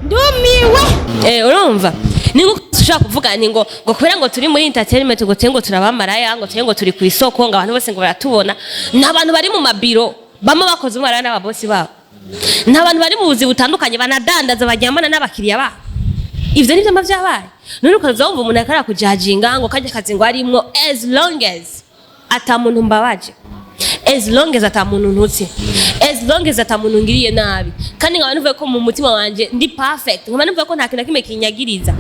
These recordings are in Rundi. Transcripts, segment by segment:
Ndumiwe. Urumva ni nko ushobora kuvuga ni ngo kubera ngo turi muri entertainment, ngo twe ngo turabamaraya, ngo twe ngo turi ku isoko, ngo abantu bose ngo baratubona. Nta bantu bari mu mabiro bamwe bakoze umaraya n'ababosi babo, nta bantu bari mu buzi butandukanye banadandaza baryamana n'abakiriya babo. Ivyo nivyo mba vyabaye. None ukaza wumva umuntu ariko arakujajinga ngo kajya kazi ngo arimwo. As long as ata muntu mbabaje, as long as ata muntu ntutse, as long as ata muntu ngiriye nabi, kandi nkaba numva ko mu mutima wanje ndi perfect, nkaba numva ko nta kintu na kimwe kinyagiriza.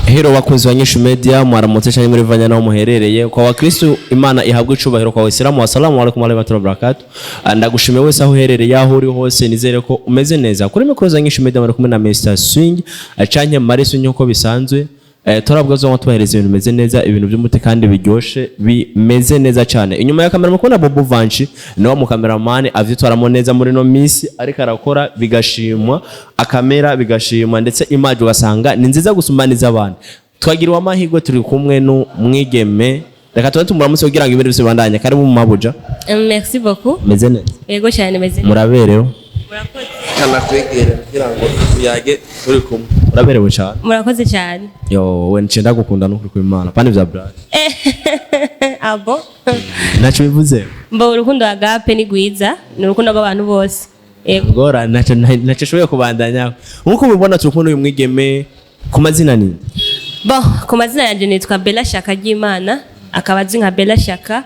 Hero bakunzi ba Nyishu Media, mwaramutse cyane muri vanya naho muherereye. Kwa wakristo Imana ihabwe icubahiro, kwa Waislamu wasalamu alaikum warahmatullahi wabarakatuh. Ndagushimiye wese aho uherereye, aho uri hose, nizere ko umeze neza. Kuri mikoro za Nyishu Media muri kumwe na Mr Swing, canke Mare Swing uko bisanzwe. Turabwa zo tubahereza ibintu bimeze neza, ibintu by'umuti kandi biryoshe, bimeze neza cyane. Inyuma ya kamera mukubona Bobo Vanchi, niwe mu cameraman avyitwaramo neza muri no minsi, ariko arakora bigashimwa, akamera bigashimwa, ndetse image ugasanga ni nziza gusumba abantu. Twagiriwe amahirwe turi kumwe n'umwigeme, reka tube tumuramutse kugira ngo ibintu byose bibandanye. Karibu mu mabuja. Merci beaucoup. Meze neza? Yego cyane, meze neza. Muraberewe. Murakoze. Kanakwegera kugira ngo tuyage turi kumwe. Uraberewe cyane. Murakoze cyane. Yo, we nce ndagukunda n'ukuri kw'Imana pani vya brad. Abo. Ntacyo bivuze. Mbo urukundo agape ni gwiza, ni urukundo rw'abantu bose. Yego. Ngora ntacyo nshoboye kubandanya. Nkuko mubibona, turi kumwe n'uyu mwigeme. Ku mazina ni? Bon, ku mazina yanjye nitwa Bella Shaka ry'Imana, akaba azwi nka Bella Shaka.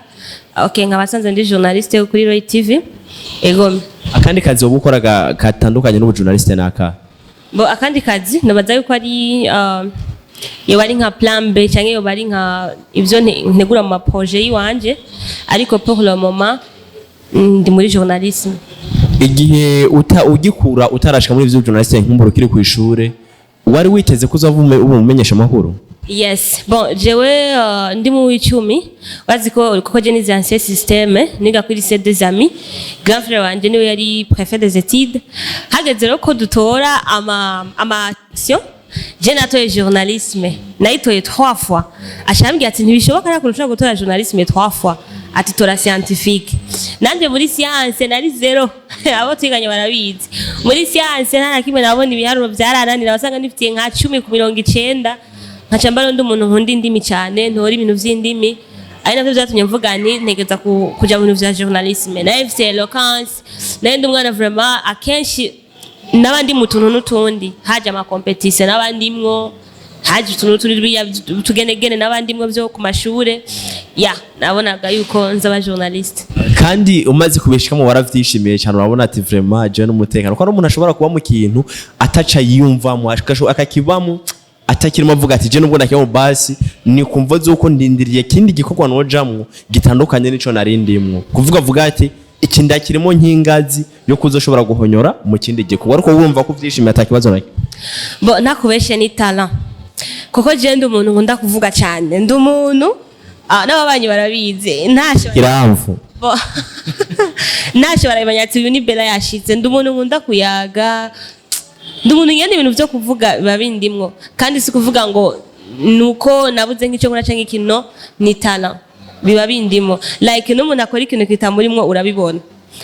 Okay, nkaba nsanzwe ndi journaliste yo kuri Roy TV. Ego. Akandi kazi woba ukora katandukanye n'ubujournaliste ni aka? Bo, akandi kazi nabaza yuko ari yoba ari nka plan B cyangwa yoba ari nka ivyo ntegura mu ma projet yiwanje, ariko pour le moment ndi muri journalisme. Igihe ugikura utarashika muri ivyo journaliste, nkumbura ukiri ku ishure, wari witeze ko uzava uba umumenyesha amakuru? Yes, bon, jewe ndi mu w'icumi, wazi ko kuko je nize ancien système, niga kuri lycée des Amis. Grand frère wanje niwe yari préfet des études. Hageze rero ko dutora ama action, je natoye journalisme, nayitoye trois fois. Ashambwiye ati ntibishoboka nta kuntu ushobora gutora journalisme trois fois, ati tora scientifique. Nanje muri science nari zéro, abo twiganye barabizi. Muri science nta na kimwe nabona, ibiharuro byarananira, wasanga nifitiye nka 10 ku 90. Nkaca mbara undi umuntu nkunda indimi cyane, ntora ibintu vy'indimi, ari navyo vyatumye mvuga nti ntegeza kuja mu bintu vya journalisme. Naye mfise eloquence, naye ndi umwana vraiment akenshi n'abandi mu tuntu n'utundi, haje ama compétition n'abandi mwo, haje utuntu n'utundi biriya tugenegene n'abandi mwo vyo ku mashure ya nabonaga yuko nzaba journaliste. Kandi umaze kubishikamo waravyishimiye cyane, urabona ati vraiment je n'umutekano, ko ari umuntu ashobora kuba mu kintu ataca yiyumvamo, akakibamo atakirimo, avuga ati je nubwo nakibamo basi ni kumva zuko ndindiriye kindi gikorwa nojamwo gitandukanye n'ico nari ndimwo, kuvuga avuga ati iki ndakirimo nk'ingazi yo kuzoshobora guhonyora mu kindi gikorwa, ariko wumva ko uvyishimiye atakibazo na kimwe. Bo, ntakubeshe ni talent, kuko je ndi umuntu nkunda kuvuga cyane, ndi umuntu n'ababanyi barabizi ntashobora Kiramvu. Bo, ntacyo barabimenya ati uyu ni Bella yashitse. Ndi umuntu nkunda kuyaga, ndi umuntu ngenda ibintu byo kuvuga biba bindimwo, kandi si kuvuga ngo nuko nabuze nk'icyo nkora cyangwa ikintu, no, ni talent, biba bindimo. Like n'umuntu akora ikintu kitamurimwo urabibona,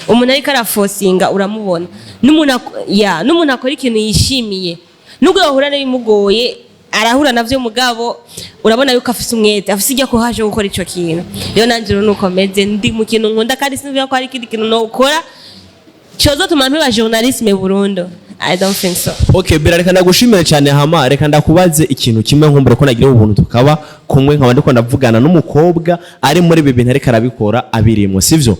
umuntu ariko arafosinga uramubona, n'umuntu ya n'umuntu akora ikintu yishimiye, nubwo yahura n'ibimugoye arahura navyo, mugabo urabona yuko afise umwete, afise ijya ko haje gukora ico kintu. Rero nanje rero nuko meze, ndi mu kintu nkunda, kandi sinumva ko hari ikindi kintu nokora cozotuma mpeba journalisme burundu. I don't think so. Okay Bella, reka ndagushimire cyane. Hama reka ndakubaze ikintu kimwe, nkumbure ko nagira ubuntu tukaba kumwe, nkaba ndiko ndavugana n'umukobwa ari muri ibi bintu ariko arabikora abirimwo, sivyo?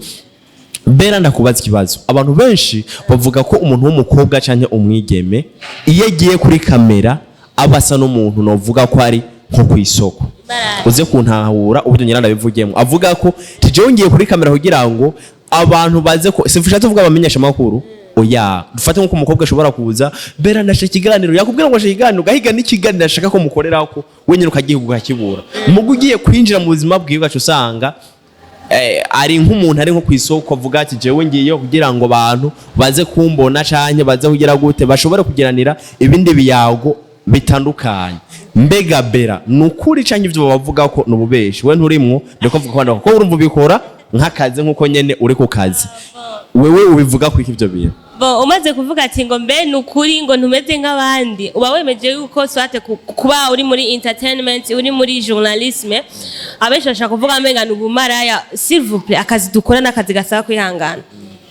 Bella, ndakubaza ikibazo. Abantu benshi bavuga ko umuntu w'umukobwa canke umwigeme iyo agiye kuri kamera aba asa n'umuntu novuga ko ari nko ku isoko. Uze kuntahura uburyo nyina ndabivugiyemo, avuga ko tijewe ngiye kuri kamera kugira ngo abantu baze ko sifusha tuvuga abamenyesha makuru. Oya, dufate nkuko umukobwa ashobora kuza: "Bera, ndashaka ikiganiro." Yakubwira ngo ashaka ikiganiro, ugahiga n'ikiganiro ashaka ko mukorerako wenyine, ukagihuga ukakibura. Mugo ugiye kwinjira mu buzima bwiwe ugaca usanga ari nk'umuntu ari nko ku isoko, avuga ati jewe ngiye kugira ngo abantu baze kumbona canke baze kugira gute, bashobore kugiranira ibindi biyago bitandukanye. Mbega Bera, ni ukuri canke ivyo bavuga ko ni ububeshi? We nturimwo, ndiko mvuga ko urumva ubikora nk'akazi nk'uko nyene uri ku kazi. Wewe ubivuga kwiki ivyo bintu? Bon, umaze kuvuga ati ngo mbe ni ukuri ngo ntumeze nk'abandi, uba wemeje yuko swate kuba uri muri entertainment, uri muri journalisme, abenshi bashaka kuvuga amenga ni ubumaraya. S'il vous plaît, akazi dukora n'akazi gasaba kwihangana.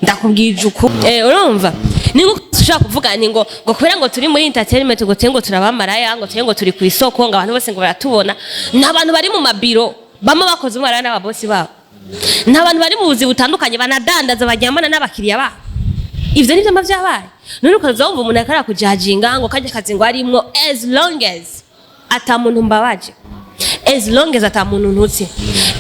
Ndakubwije uku, urumva ni nko ushaka kuvuga ni ngo kubera ngo turi muri entertainment, ngo turi, ngo turabamaraya, ngo turi, ngo turi ku isoko, ngo abantu bose ngo baratubona. Nta bantu bari mu mabiro bamwe bakoze ubumaraya n'ababosi babo, nta bantu bari mu buzi butandukanye banadandaza baryamana n'abakiriya babo. Ivyo nivyo mba vyabaye. None ukaza wumva umuntu akara kujajinga ngo kajya kazi ngo arimwo. As long as ata muntu mbabaje, as long as ata muntu ntutse,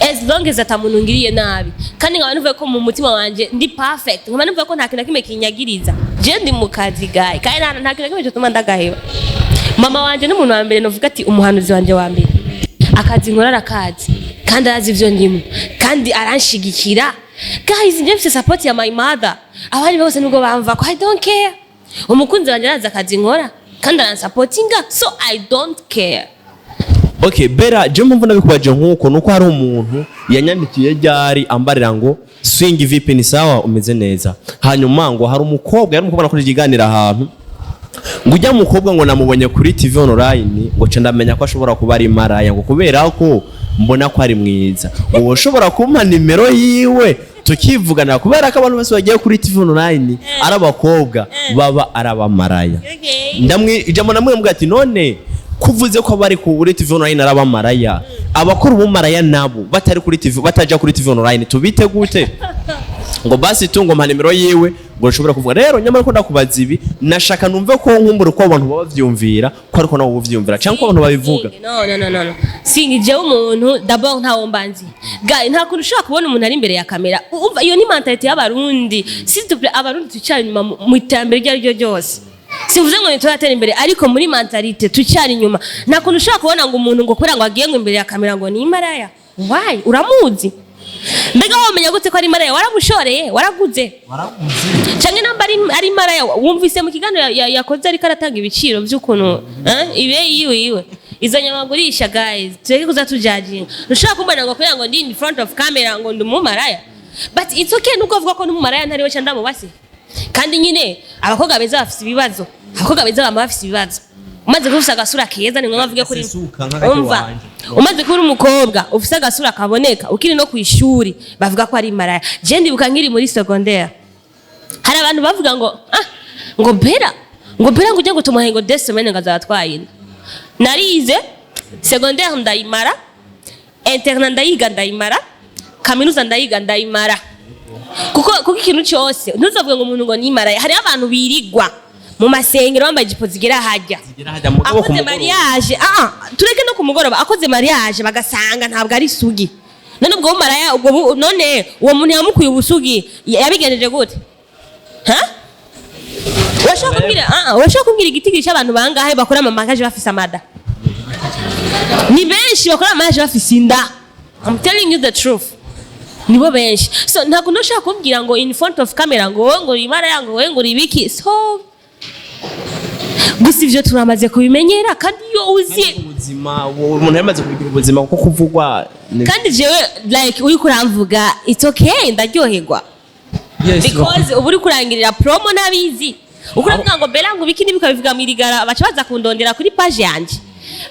as long as ata muntu ngiriye nabi, kandi nkaba numva ko mu mutima wanje ndi perfect, nkaba numva ko nta kintu na kimwe kinyagiriza, je ndi mu kazi gaye, kandi nta kintu na kimwe gituma ndagaheba. Mama wanje n'umuntu wa mbere novuga ati umuhanuzi wanje wa mbere. Akazi nkora arakazi kandi arazi ivyo ndimo kandi aranshigikira. Guys, njye mfise support ya my mother. Abandi bose nubwo bamva ko, I don't care. Umukunzi wanje arazi akazi nkora kandi aransapotinga, so I don't care. Okay, Bera, je mpamvu nabikubaje nkuko nuko hari umuntu yanyandikiye ryari ambarira ngo: "Swing, vipi? Ni sawa, umeze neza?" Hanyuma ngo hari umukobwa, yari umukobwa nakoze ikiganiro ahantu, ngo ujya mukobwa ngo namubonye kuri TV online, ngo ca ndamenya ko ashobora kuba ari maraya, ngo kubera ko mbona ko ari mwiza, ngo ushobora kumpa nimero yiwe tukivugana, kubera ko abantu bose bagiye kuri TV online ari abakobwa baba ari abamaraya. Ndamwi ijambo namwe mbwa ati: "None kuvuze ko bari kuri TV online ari abamaraya, abakora ubumaraya nabo batari kuri TV, bataja kuri TV online, tubite gute?" Ngo basi tu ngo mpa nimero yiwe ngo nshobora kuvuga. Rero nyamara ko ndakubaza ibi, nashaka numve ko nkumbura uko abantu baba bavyumvira, ko ariko nabo uvyumvira cyangwa ko abantu babivuga. No, no, no, no, no. Singi, jewe umuntu d'abord ntawo mbanzi. Guy, nta kuntu ushobora kubona umuntu ari imbere ya kamera. Umva, iyo ni mentalité y'Abarundi. S'il te plaît, Abarundi tucyari inyuma mu iterambere iryo ari ryo ryose. Simvuze ngo ntituratera imbere, ariko muri mentalité tucyari inyuma. Nta kuntu ushobora kubona ngo umuntu ngo kubera ngo agiye ngo imbere ya kamera ngo ni maraya. Why? Uramuzi? Mbega wamenya gute ko ari maraya? Waramushoreye? Waraguze? Canke namba ari maraya, wumvise mu kiganiro yakoze ariko aratanga ibiciro by'ukuntu ibe yiwe iwe izo nyama agurisha? Guys, tureke kuza tujajinga. Ntushobora kumbona ngo kubera ngo ndi in front of camera ngo ndi umumaraya, but it's okay. Nubwo avuga ko n'umumaraya ntari we, ndamubase. Kandi nyine abakobwa beza bafise ibibazo, abakobwa beza bama bafise ibibazo. Umaze kuba ufise agasura keza, ni ngombwa avuge kuri Gasesuka nk'agati umva wanje. Umaze kuba uri umukobwa ufise agasura kaboneka ukiri no ku ishuri, bavuga ko ari maraya. Je ndibuka nkiri muri secondaire, hari abantu bavuga ngo ah, ngo Bera, ngo Bera, ngo ujye ngo tumuhe ngo 2 semaines ngo azatwaye inda. Narize secondaire ndayimara, internat ndayiga ndayimara, kaminuza ndayiga ndayimara. Kuko ikintu cyose ntuzavuge ngo umuntu ngo ni maraya. Hariho abantu birigwa mu masengero bambaye ijipo zigera hajya Zigera hajya, mugabo ku akoze mugoroba. mariage, ah, tureke no ku mugoroba, akoze mariage bagasanga ntabwo ari sugi. None ubwo bumaraya ubwo none uwo muntu yamukuye ubusugi yabigenjeje gute? Ha, urashobora kumbwira, ah, urashobora kumbwira igitigiri cy'abantu bangahe bakora ama mariage bafise amada? Ni benshi bakora ama mariage bafise inda. I'm telling you the truth, nibo benshi. So ntabwo ntushobora kumbwira ngo in front of camera ngo wowe ngo uri maraya, ngo wowe ngo uri ibiki. So gusa ivyo turamaze kubimenyera, kandi iyo uzi Ubuzima umuntu yamaze kubigira ubuzima, kuko kuvugwa Kandi jewe like uriko uramvuga, it's okay, ndaryoherwa because uba uri kurangirira promo n'abizi. Uko uravuga ngo Bera ngo ibiki n'ibiki, ukabivuga mu irigara, baca baza kundondera kuri page yanje,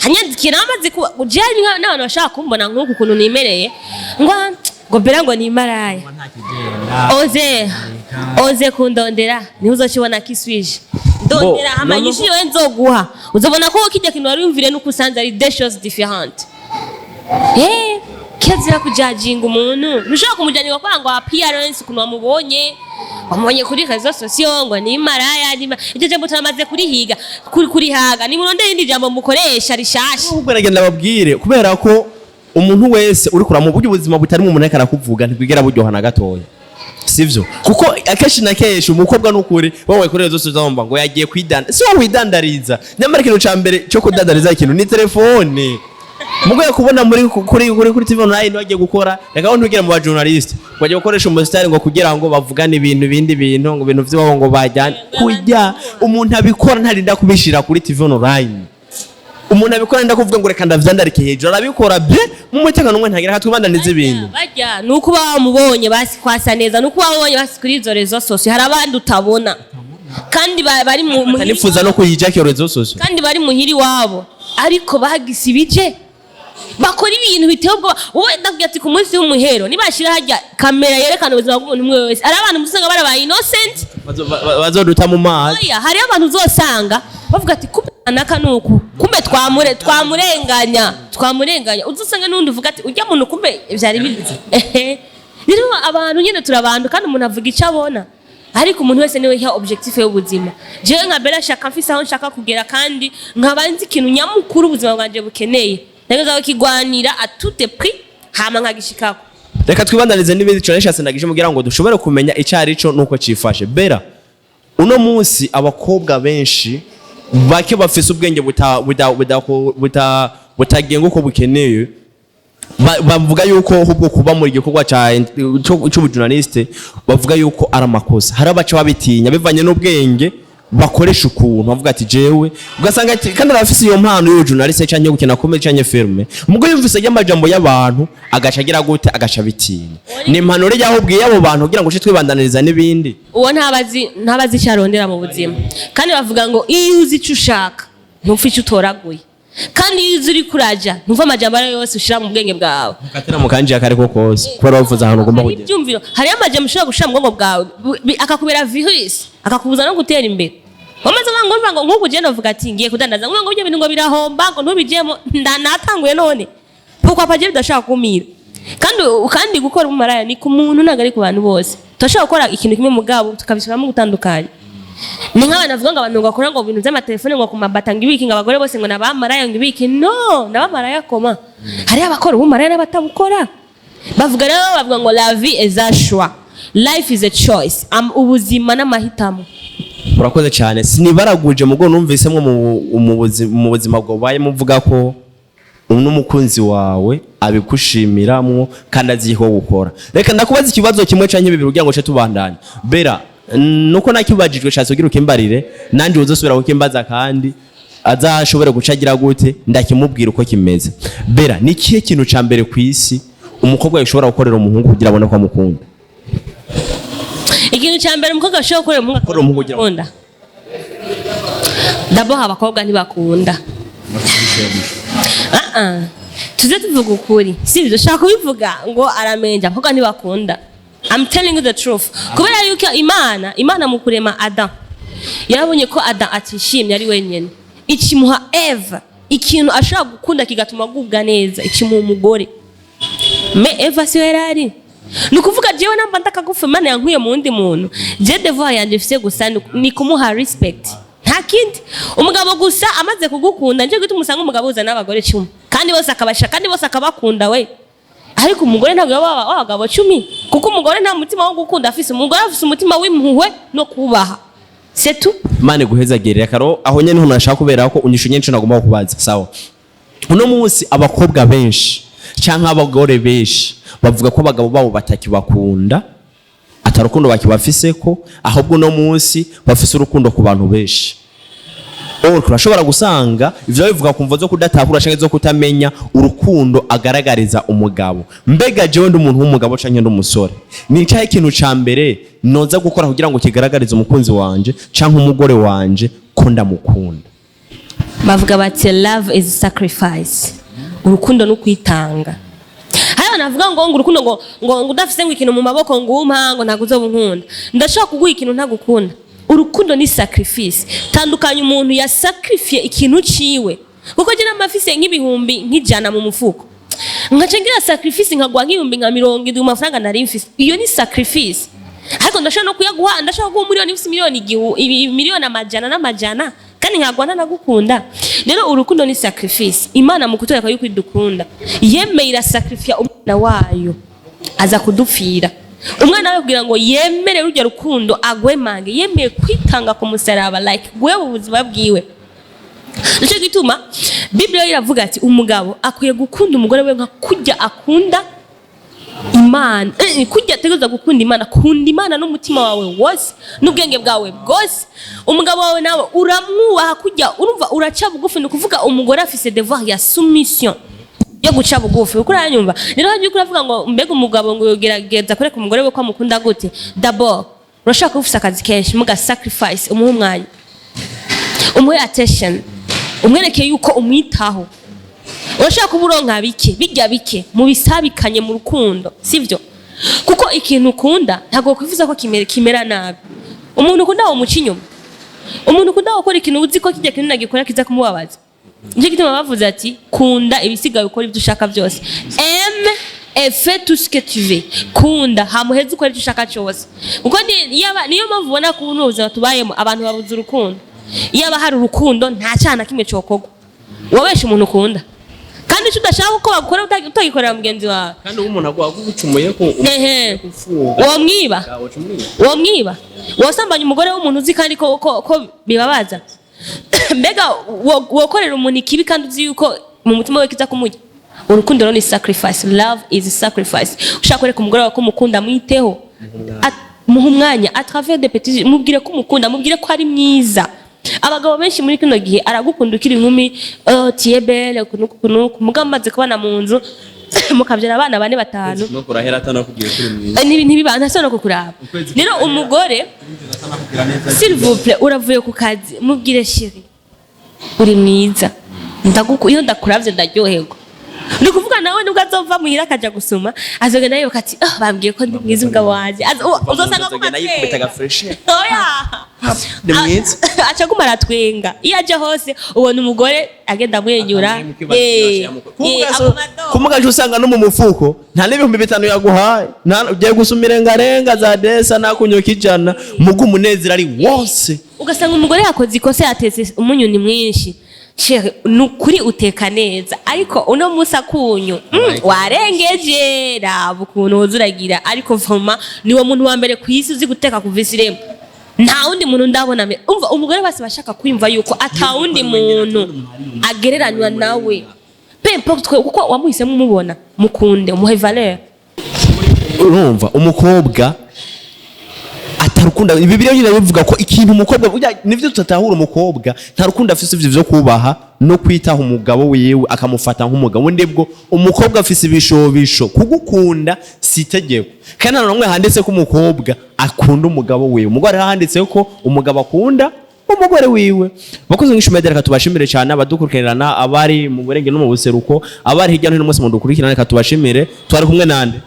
hanyandikira amaze kuba jewe n'abantu bashaka kumbona nk'uku kuntu nimereye, ngo Bera ngo ni maraya. Oze oze kundondera, niho uzokibona kiswije. Ndondera Bo, hama noneho- inyishu yowe nzoguha, uzobona ko kijya kintu wari wumvire nuko usanze ari des choses différentes. Kirazira kujajinga umuntu. Ntushobora kumujajinga kubera ngo appearance, ukuntu wamubonye kuri réseaux sociaux, ngo ni maraya. Ni iryo jambo turamaze kurihiga, kurihaga. Ni murondere irindi jambo mukoresha rishasha. Ahubwo nagenda babwire, kubera ko umuntu wese uri kurama uburyo ubuzima butarimo umuntu ariko arakuvuga ntibwigera buryoha na gatoya, sivyo? Kuko akenshi na kenshi umukobwa n'ukuri wowe kuri zose uzumva ngo yagiye kwidanda, si wowe widandariza. Nyamara ikintu ca mbere cyo kudandariza ikintu ni telefone. Mugoye kubona muri kuri TV online bagiye gukora, reka aho ntugire mu ba journalist bagiye gukoresha umusitari ngo kugira ngo bavugane ibintu bindi bintu, ngo ibintu vyabo ngo bajyane kujya. Umuntu abikora ntarinda kubishira kuri TV online. Umuntu abikora ndakuvuga ngo reka ndavyandarike hejuru, arabikora bye mu mutekano umwe, ntagira katwibandaniza ibintu. Bajya nuko uba wamubonye basi kwasa neza, nuko uba wamubonye basi kuri izo réseaux sociaux. Hari abandi utabona kandi bari mu Atanifuza no kuyijako iyo réseaux sociaux. Kandi bari muhiri wabo, ariko bagise ibice bakora ibintu biteye ubwoba. Wowe, ndakubwira ati ku munsi w'umuhero nibashira hajya kamera yerekana ubuzima bw'umuntu umwe wese, hari abantu usanga barabaye innocent. Bazoduta mu mazi. Oya, hariyo abantu uzosanga bavuga ati kumbe naka nuku, kumbe twamurenganya, twamurenganya. Uzosanga n'undi uvuga ati ujya muntu kumbe vyari biri. Ehe, rero abantu nyine turabantu, kandi umuntu avuga icyo abona, ariko umuntu wese niwe yiha objectif y'ubuzima. Jewe nka Bella, shaka mfise aho nshaka kugera, kandi nkaba nzi ikintu nyamukuru ubuzima bwanje bukeneye, nageza kukigwanira à tout prix, hama nkagishikako. Reka twibandanize n'ibindi cyane. Nshatse ndagije mugira ngo dushobore kumenya icyo ari cyo nuko cifashe. Bera, uno munsi abakobwa benshi bake bafise ubwenge butagenga uko bukeneye, bavuga yuko ahubwo kuba muri gikorwa c'ubujournaliste, bavuga yuko ari amakosa. Hari abaca babitinya bivanye n'ubwenge bakoresha, ukuntu bavuga ati jewe, ugasanga ati kandi arafise iyo mpano y'ubujournaliste canke gukina comedy canke film, mugo yumvise y'amajambo y'abantu agaca agira gute? Agaca bitinya. Ni impanuro yaho ubwiye abo bantu kugira ngo uce twibandaniriza n'ibindi. Uwo ntabazi icyo arondera mu buzima. Kandi bavuga ngo iyo uzi icyo ushaka ntupfa icyo utoraguye, kandi iyo uzi uri kuraja ntumva amajambo ayo yose ushira mu bwenge bwawe. Ukatira mu kanji akariko kose kubera bavuze ahantu ugomba Hari kugera. ibyumviro, hariyo amajambo ushobora gushira mu bwonko bwawe, akakubera virus, akakubuza no gutera imbere. Wamaze ngo urumva ngo nk'ubu je novuga ati ngiye kudandaza, ngo ibyo bintu ngo birahomba, ngo ntubijemo, ndanatanguye none pourquoi pas? Je bidashaka kumira. Kandi gukora ubumaraya ni ku muntu, ntabwo ari ku bantu bose. Turashobora gukora ikintu kimwe, mugabo tukabisubiramo gutandukanye. Ni nk'abantu bavuga ngo abantu bakora ngo ibintu by'amatelefone, ngo ku mabata, ngo ibiki, ngo abagore bose ngo nabamaraya, ngo ibiki. No nabamaraya koma, hariho abakora ubumaraya n'abatabukora. Bavuga rero, bavuga ngo la vie est un choix, life is a choice. Ubuzima n'amahitamo. Murakoze cyane. Sinibaraguje mugo numvisemwo mu buzima bwawe muvuga ko n'umukunzi wawe abigushimiramwo kandi azi ko gukora. Reka ndakubaza ikibazo kimwe canke bibiri kugira ngo ce tubandanye. Bera, nuko nakibajijwe, shatse kugira ukimbarire, nanje uzosubira kukimbaza kandi azashobore guca agira gute, ndakimubwira uko kimeze. Bera, ni ikihe kintu ca mbere ku isi umukobwa yashobora gukorera umuhungu kugira abone ko amukunda? Ikintu cya mbere umukobwa ashobora gukorera umuhungu Gukorera umuhungu kugira ngo- akunda. D'abord, abakobwa ntibakunda. Ah ah, tuze tuvuga ukuri, si ibyo ushaka kubivuga ngo aramenja. Abakobwa ntibakunda, I'm telling you the truth, kubera yuko Imana mu kurema Adam yarabonye ko Adam atishimye ari wenyine, ikimuha Eva, ikintu ashobora gukunda kigatuma agubwa neza, ikimuha umugore. Mais Eva siwe yari ari. Ni ukuvuga jewe namba ndakagufa Imana yankuye mu wundi muntu, je devoir yanje mfise gusa ni kumuha respect, nta kindi. Umugabo gusa amaze kugukunda, nje gutuma usanga umugabo uzana n'abagore 10, kandi bose akabasha, kandi bose akabakunda we. Ariko umugore ntabwo yaba w'abagabo 10, kuko umugore nta mutima wo gukunda afise. Umugore afise umutima w'impuhwe no kubaha, c'est tout. Imana iguhezagirire. Karo aho nyene niho nashaka, kubera ko unyishu nyinshi nagomba kubaza. Sawa, uno munsi abakobwa benshi canke abagore benshi bavuga ko abagabo babo batakibakunda, atarukundo bakibafiseko, ahubwo uno munsi bafise urukundo ku bantu benshi. Or turashobora gusanga ivyo bivuga ku mvo zo kudatahura canke zo kutamenya urukundo agaragariza umugabo. Mbega jewe ndi umuntu w'umugabo canke ndi umusore, ni icahe ikintu ca mbere noza gukora kugira ngo kigaragarize umukunzi wanje canke umugore wanje ko ndamukunda? Bavuga bati love is sacrifice, urukundo ni ukwitanga. Hari abantu bavuga ngo urukundo ngo udafise ngo ikintu mu maboko ngo umpa, ngo ntabwo uzoba unkunda. Ndashobora kuguha ikintu ntagukunda. Urukundo ni sacrifice. Tandukanya umuntu yasacrifiye ikintu ciwe, kuko je namba mfise nk'ibihumbi nk'ijana mu mufuko, nkaca ngira sacrifice nkaguha nk'ibihumbi nka 70 mu mafaranga nari mfise, iyo ni sacrifice. Ariko ndashobora no kuyaguha, ndashobora kuguha miliyoni, mfise miliyoni miliyoni amajana n'amajana, kandi nkaguha ntanagukunda. Rero urukundo ni sacrifice. Imana mu kutwereka yuko idukunda, yemeye irasacrifiya umwana wayo aza kudupfira, umwana we, kugira ngo yemere rujya rukundo agwemange, yemeye kwitanga ku musaraba, like guheba ubuzima bwiwe. Nicyo gituma Bibiliya iravuga ati umugabo akwiye gukunda umugore we nka kurya akunda. Imana, kurya ategerezwa gukunda Imana. Kunda Imana n'umutima wawe wose n'ubwenge bwawe bwose. Umugabo wawe nawe uramwubaha kurya, urumva, uraca bugufi. Ni ukuvuga umugore afise devoir ya soumission, yo guca bugufi, uko uranyumva. Rero hajya uravuga ngo mbega umugabo ngo yogerageza kureka umugore we ko amukunda gute? D'abord urashaka kuba ufise akazi kenshi, muga sacrifice, umuhe umwanya, umuhe attention, umwereke yuko umwitaho. Urashaka kuba uronka bike, bijya bike mubisabikanye mu rukundo, sivyo? Kuko ikintu ukunda ntabwo kwifuza ko kimera nabi. Umuntu ukunda womuca inyuma? Umuntu ukunda gukora ikintu uzi ko kijya kintu nagikora kiza kumubabaza? Nicyo gituma bavuze ati: "Kunda, ibisigaye ukora ibyo ushaka byose." Aime et fais tout ce que tu veux. Kunda, hamuheze ukora icyo ushaka cyose. Kuko niyo mpamvu ubona ko ubu ubuzima tubayemo abantu babuze urukundo. Iyaba hari urukundo, nta cyaha na kimwe cyokorwa. Wabesha umuntu ukunda, kandi icyo udashaka ko bagukora utagikorera mugenzi wawe. Kandi uwo umuntu agucumuye ko Womwiba? Womwiba? Wosambanya umugore w'umuntu uzi kandi ko bibabaza? Mbega wokorera umuntu ikibi kandi uzi yuko mu mutima we kiza kumurya? Urukundo rero ni sacrifice. Love is sacrifice. Ushaka kwereka umugore wawe ko umukunda, mwiteho. Muhe umwanya à travers des petits, mubwire ko umukunda, mubwire ko ari mwiza. Abagabo benshi muri kino gihe, aragukunda ukiri inkumi, oh, tu es belle, uku n'uku n'uku, mugabo mumaze kubana mu nzu, mukabyara abana bane, batanu, no kurahera atanakubwiye ko uri mwiza. Ntibiba ntasa no kukuraba. Rero umugore, s'il vous plaît, uravuye ku kazi, mubwire: "Chéri, uri mwiza, iyo ndakuravye ndaryoherwa." Ni ukuvuga nawe nubwo azova muhira akaja gusuma, azogenda yibuka ati: "Oh, bambwiye ko ndi mwiza, umugabo wanje." Uzosanga aguma Azogenda yikubita atwenga. Agafresh. Oya. Ni mwiza. Aca aguma aratwenga. Iyo aje hose ubona umugore agenda amwenyura. Aguma adoga. Kumugaje usanga no mu mufuko nta n'5,000 yaguhaye. Ugiye gusuma irengarenga za desa nakunyoka 100, muga umunezero ari wose. Ugasanga umugore yakoze ikosa, yatetse umunyu ni mwinshi. "Chéri, ni ukuri uteka neza, ariko uno munsi akunyu warengeje. Raba ukuntu woza uragira, ariko voma niwo muntu wa mbere ku isi uzi guteka kuva isi iremwa. Nta wundi muntu ndabona." Umva, umugore bose bashaka kwiyumva yuko ata wundi muntu agereranywa nawe, peu importe, kuko wamuhisemo umubona. Mukunde, umuhe valeur. Urumva, umukobwa atarukunda, Bibiliya nyine bivuga ko ikintu umukobwa burya nivyo tutatahura, umukobwa nta rukundo afise ivyo vyo kubaha no kwitaho umugabo wiwe, akamufata nk'umugabo. Ndibwo umukobwa afise ibishobisho. Kugukunda si itegeko, kandi nta n'umwe handitse ko umukobwa akunda umugabo wiwe. Umugore handitse ko umugabo akunda umugore wiwe. Bakoze nk'ishumi, reka tubashimire cyane abadukurikirana, abari mu burenge no mu buseruko, abari hirya no hino mwese mudukurikirana, reka tubashimire. Twari kumwe nande?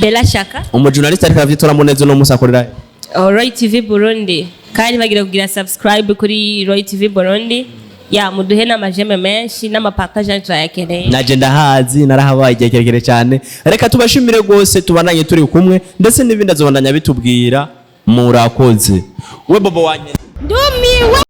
Bella Shaka. Umujournaliste ariko aravyitoramo neza uno munsi, akorera he? Oh, Roy TV Burundi. Kandi bagira kugira subscribe kuri Roy TV Burundi, ya muduhe n'amajeme menshi n'amapartage, turayakeneye. Naje ndahazi, narahabaye igihe kirekire cyane. Reka tubashimire rwose, tubandanye turi kumwe, ndetse n'ibindi azobandanya bitubwira. Murakoze. We bobo wanye. Ndumiwe.